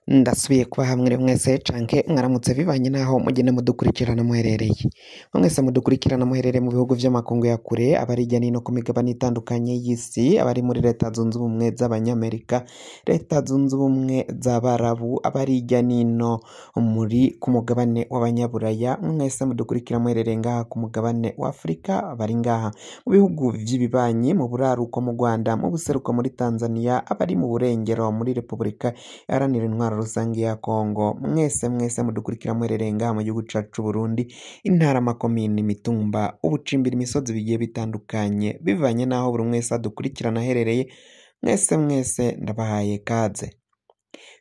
Ndasubiye kuba hamwe mwese canke mwaramutse bivanye naho mugenda mudukurikirana muherereye. Mwese mudukurikirana muherereye mu bihugu vy'amakungu ya kure, abari hirya no hino ku migabane itandukanye y'isi, abari muri Leta zunze ubumwe z'Abanyamerika, Leta zunze ubumwe z'Abarabu, abari hirya n'ino muri ku mugabane w'Abanyaburaya, mwese mudukurikira muherereye ngaha ku mugabane wa Afurika, abari ngaha mu bihugu vy'ibibanyi, mu buraruko mu Rwanda, mu buseruko muri Tanzania, abari mu burengero muri Repubulika Iharanira Intwaro Rusange ya Kongo, mwese mwese mudukurikira muherereye ngaha mu gihugu cacu c'Uburundi, intara, amakomine, imitumba, ubucimbiri, imisozi bigiye bitandukanye, bivanye n'aho buri umwe wese adukurikirana aherereye, mwese mwese ndabahaye kaze.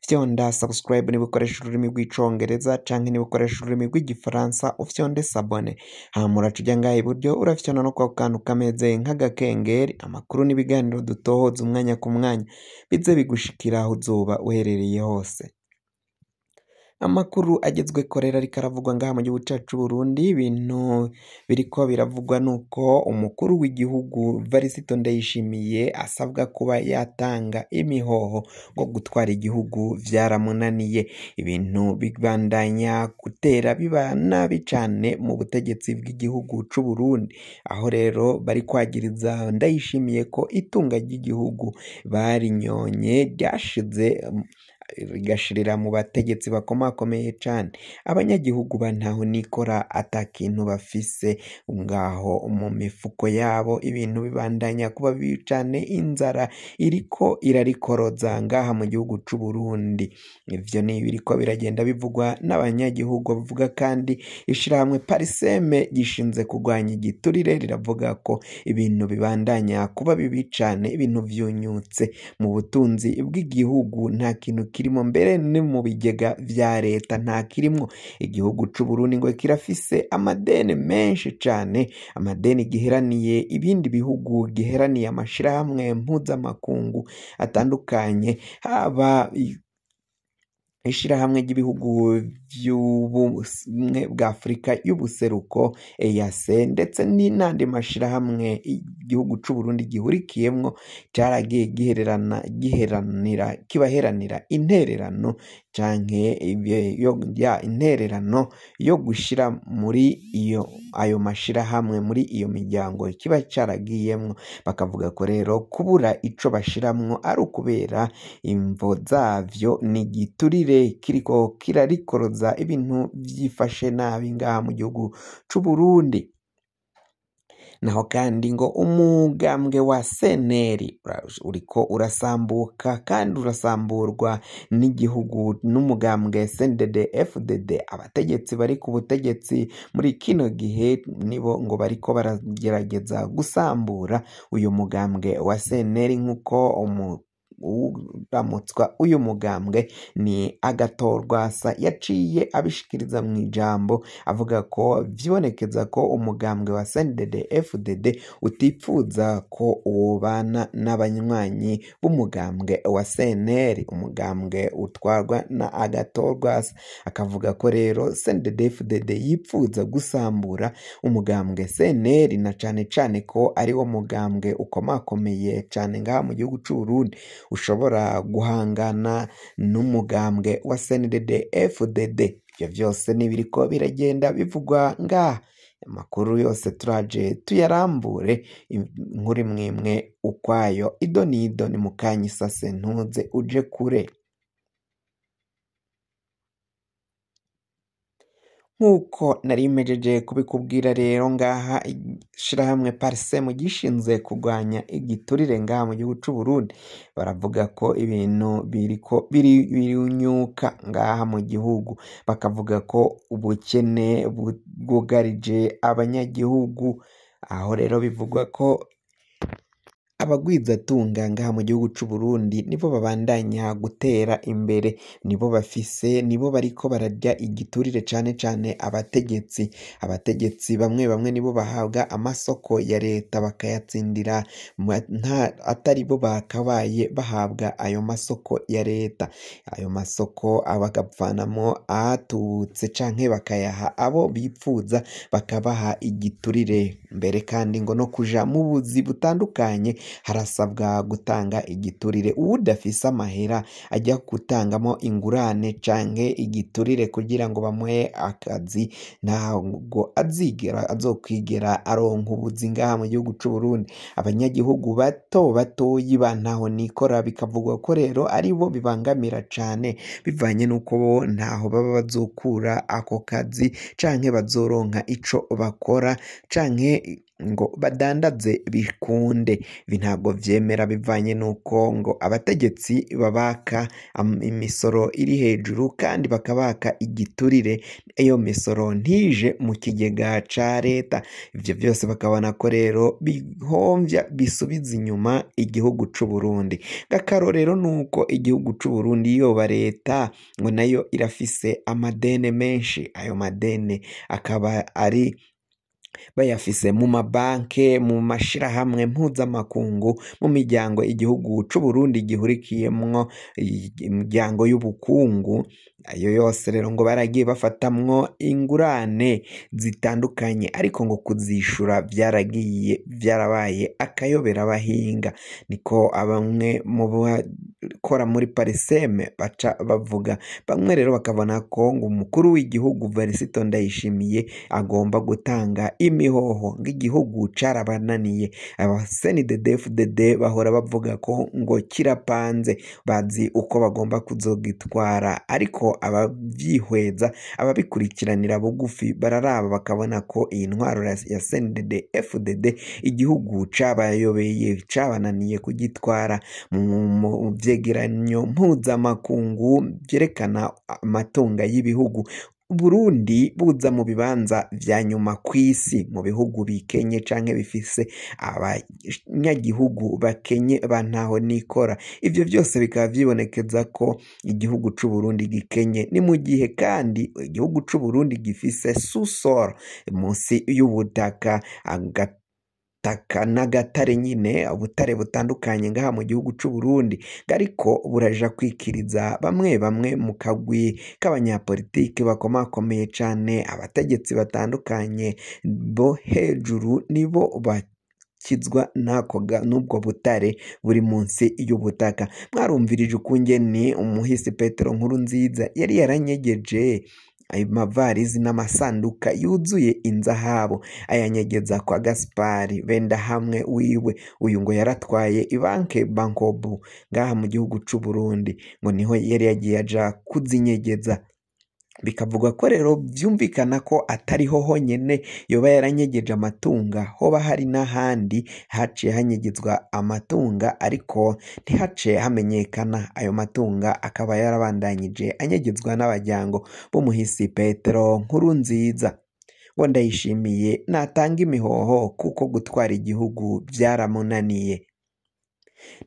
Fyonda subscribe niba ukoresha ururimi rw'icongereza canke niba ukoresha ururimi rw'igifaransa ufyonde s'abonner, hama uraca uja ngaha iburyo urafyonda no kwako kantu kameze nk'agakengeri, amakuru n'ibiganiro dutohoza umwanya ku mwanya bize bigushikira aho uzoba uherereye hose. Amakuru agezweko rero ariko aravugwa ngaha mu gihugu cacu c'Uburundi, ibintu biriko biravugwa nuko umukuru w'igihugu Varisito Ndayishimiye asabwa kuba yatanga imihoho ngo gutwara igihugu vyaramunaniye. Ibintu bibandanya gutera biba nabi cane mu butegetsi bw'igihugu c'Uburundi, aho rero bari kwagiriza Ndayishimiye ko itunga ry'igihugu barinyonye ryashize rigashirira mu bategetsi bakomakomeye cane. Abanyagihugu ba ntahonikora ata kintu bafise ngaho mu mifuko yabo, ibintu bibandanya kuba bibi cane, inzara iriko irarikoroza ngaha mu gihugu c'Uburundi. Ivyo ni ibiriko biragenda bivugwa n'abanyagihugu, bavuga kandi ishirahamwe Pariseme gishinze kurwanya igiturire riravuga ko ibintu bibandanya kuba bibi cane, ibintu vyunyutse mu butunzi bw'igihugu, nta kintu kirimo, mbere no mu bigega vya leta nta kirimwo. Igihugu c'Uburundi ngo kirafise amadeni menshi cane, amadeni giheraniye ibindi bihugu, giheraniye amashirahamwe mpuzamakungu atandukanye, haba ishirahamwe ry'ibihugu vy'ubumwe bwa Afurika y'ubuseruko EAC, ndetse n'andi mashirahamwe igihugu c'Uburundi gihurikiyemwo, caragiye gihererana giheranira kibaheranira intererano canke intererano yo gushira muri iyo ayo mashirahamwe, muri iyo miryango kiba caragiyemwo. Bakavuga ko rero kubura ico bashiramwo ari ukubera imvo zavyo n'igiturire kiriko kirarikoroza, ibintu vyifashe nabi ngaha mu gihugu c'Uburundi. Naho kandi ngo umugambwe wa CNL uriko urasambuka kandi urasamburwa n'igihugu n'umugambwe CNDD FDD. Abategetsi bari ku butegetsi muri kino gihe nibo ngo bariko baragerageza gusambura uyu mugambwe wa CNL, nk'uko uramutswa uyu mugambwe ni Agathon-Rwasa yaciye abishikiriza mw'ijambo, avuga ko vyibonekeza ko umugambwe wa CNDD FDD utipfuza ko wobana n'abanywanyi b'umugambwe wa CNL, umugambwe utwarwa na Agathon-Rwasa. Akavuga ko rero CNDD FDD yipfuza gusambura umugambwe CNL, na cane cane ko ariwo mugambwe ukomakomeye cane ngaha mu gihugu c'Uburundi, ushobora guhangana n'umugambwe wa CNDD FDD. Ivyo vyose nibiriko biragenda bivugwa ngaha. Amakuru yose turaje tuyarambure inkuru imwimwe ukwayo, ido n'ido ni mukanya isase ntuze uje kure. Nk'uko nari mpejeje kubikubwira rero, ngaha ishirahamwe Parsem gishinze kurwanya igiturire ngaha mu gihugu c'Uburundi, baravuga ko ibintu biriko birunyuka ngaha mu gihugu, bakavuga ko ubukene bwugarije abanyagihugu, aho rero bivugwa ko abagwizatunga ngaha mu gihugu c'Uburundi nibo babandanya gutera imbere, nibo bafise, nibo bariko bararya igiturire cane cane abategetsi. Abategetsi bamwe bamwe nibo bahabwa amasoko ya leta bakayatsindira, atari bo bakabaye bahabwa ayo masoko ya leta. Ayo masoko bagapfanamwo ahatubutse canke bakayaha abo bipfuza, bakabaha igiturire. Mbere kandi ngo no kuja mu buzi butandukanye Harasabwa gutanga igiturire, uwudafise amahera ajya gutangamo ingurane canke igiturire kugira ngo bamuhe akazi, ntabwo azigera azokwigera aronka ubuzi ngaha mu gihugu c'u Burundi. Abanyagihugu bato batoyi ba ntaho nikora bikavugwa ko rero aribo bibangamira cane, bivanye n'uko bo ntaho baba bazokura ako kazi canke bazoronka ico bakora canke ngo badandaze bikunde. Ibi ntabwo vyemera bivanye n'uko ngo abategetsi babaka imisoro iri hejuru kandi bakabaka igiturire, iyo misoro ntije mu kigega ca leta. Ivyo vyose bakabona ko rero bihomvya bisubiza inyuma igihugu c'u Burundi. Akarorero nuko igihugu c'u Burundi yoba leta ngo nayo irafise amadene menshi, ayo madene akaba ari bayafise mu mabanke, mu mashirahamwe mpuzamakungu, mu miryango igihugu c'u Burundi gihurikiyemwo, imiryango y'ubukungu. Ayo yose rero ngo baragiye bafatamwo ingurane zitandukanye, ariko ngo kuzishura vyaragiye vyarabaye akayobera abahinga. Niko bamwe mu bakora muri Pariseme baca bavuga. Bamwe rero bakabona ko ngo umukuru w'igihugu Varisito Ndayishimiye agomba gutanga imihoho, ngo igihugu carabananiye. Aba CNDD-FDD bahora bavuga ko ngo kirapanze, bazi uko bagomba kuzogitwara, ariko abavyihweza ababikurikiranira bugufi bararaba bakabona ko iyi ntwaro ya CNDD-FDD igihugu cabayobeye, cabananiye kugitwara. Mu vyegeranyo mpuzamakungu vyerekana amatunga y'ibihugu, Burundi buza mu bibanza vya nyuma kw'isi mu bihugu bikenye canke bifise abanyagihugu bakenye ba ntaho nikora. Ivyo vyose bikaba vyibonekeza ko igihugu c'u Burundi gikenye. Ni mu gihe kandi igihugu c'u Burundi gifise sous-sol munsi y'ubutaka, agataka n'agatare nyine, ubutare butandukanye ngaha mu gihugu c'u Burundi, ariko buraja kwikiriza bamwe bamwe mu kagwi k'abanyapolitike bakomakomeye cane, abategetsi batandukanye bo hejuru nibo bakizwa n'ubwo butare buri munsi y'ubutaka. Mwarumvirije ukungene umuhisi Petero Nkurunziza yari yaranyegeje ayo mavarizi n'amasanduka yuzuye inzahabu, ayanyegeza kwa Gaspari Bendahamwe wiwe. Uyu ngo yaratwaye ibanke Bankobu ngaha mu gihugu c'u Burundi, ngo niho yari yagiye aja kuzinyegeza. Bikavugwa ko rero vyumvikana ko atariho honyene yoba yaranyegeje amatunga, hoba hari n'ahandi haciye hanyegezwa amatunga ariko ntihace hamenyekana. Ayo matunga akaba yarabandanyije anyegezwa n'abaryango b'umuhisi Petero Nkurunziza. Ngo Ndayishimiye natanga imihoho kuko gutwara igihugu vyaramunaniye.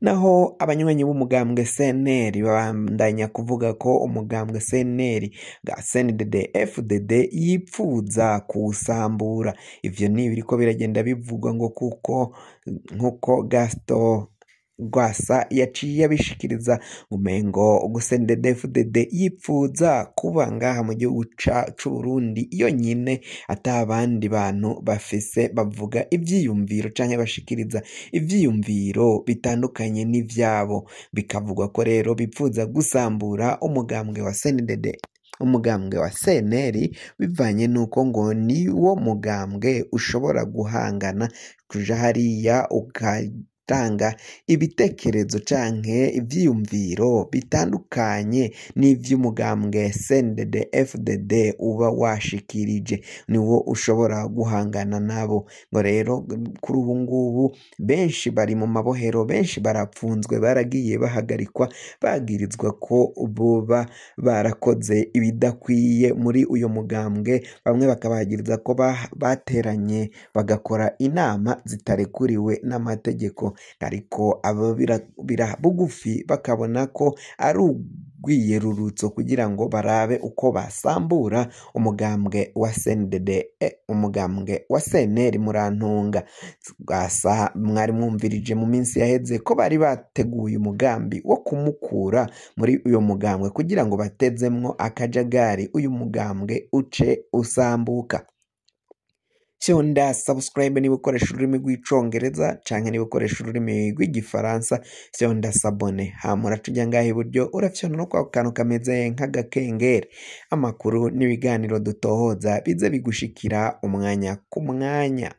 Naho abanywanyi b'umugambwe CNL babandanya kuvuga ko umugambwe CNL bwa CNDD-FDD yipfuza kuwusambura. Ivyo ni ibiriko biragenda bivugwa ngo kuko nkuko Gaston Rwasa yaciye abishikiriza, umengo CNDD-FDD yipfuza kuba ngaha mu gihugu c'u Burundi yonyine, ata bandi bantu bafise bavuga ivyiyumviro canke bashikiriza ivyiyumviro bitandukanye n'ivyabo. Bikavugwa ko rero bipfuza gusambura umugambwe wa CNDD, umugambwe wa CNL, bivanye n'uko ngo niwo mugambwe ushobora guhangana kuja hariya ugatanga ibitekerezo canke ivyiyumviro bitandukanye n'ivy'umugambwe CNDD-FDD uba washikirije, niwo ushobora guhangana nabo. Ngo rero kuri ubu ngubu benshi bari mu mabohero, benshi barapfunzwe, baragiye bahagarikwa, bagirizwa ko boba barakoze ibidakwiye muri uyo mugambwe, bamwe bakabagiriza ko bateranye bagakora inama zitarekuriwe n'amategeko, ariko abo bira bugufi bakabona ko ari urwiyerurutso kugira ngo barabe uko basambura umugambwe wa CNDD, umugambwe wa CNL. Murantunga Rwasa mwari mwumvirije mu minsi yaheze ko bari bateguye umugambi wo kumukura muri uyo mugambwe kugira ngo batezemwo akajagari, uyu mugambwe uce usambuka. Fyonda subscribe niba ukoresha ururimi rw'icongereza canke niba ukoresha ururimi rw'igifaransa, fyonda s'abonner. Hama uraca uja ngaha iburyo, urafyonda no kwako kantu kameze nk'agakengeri. Amakuru n'ibiganiro dutohoza bize bigushikira umwanya ku mwanya.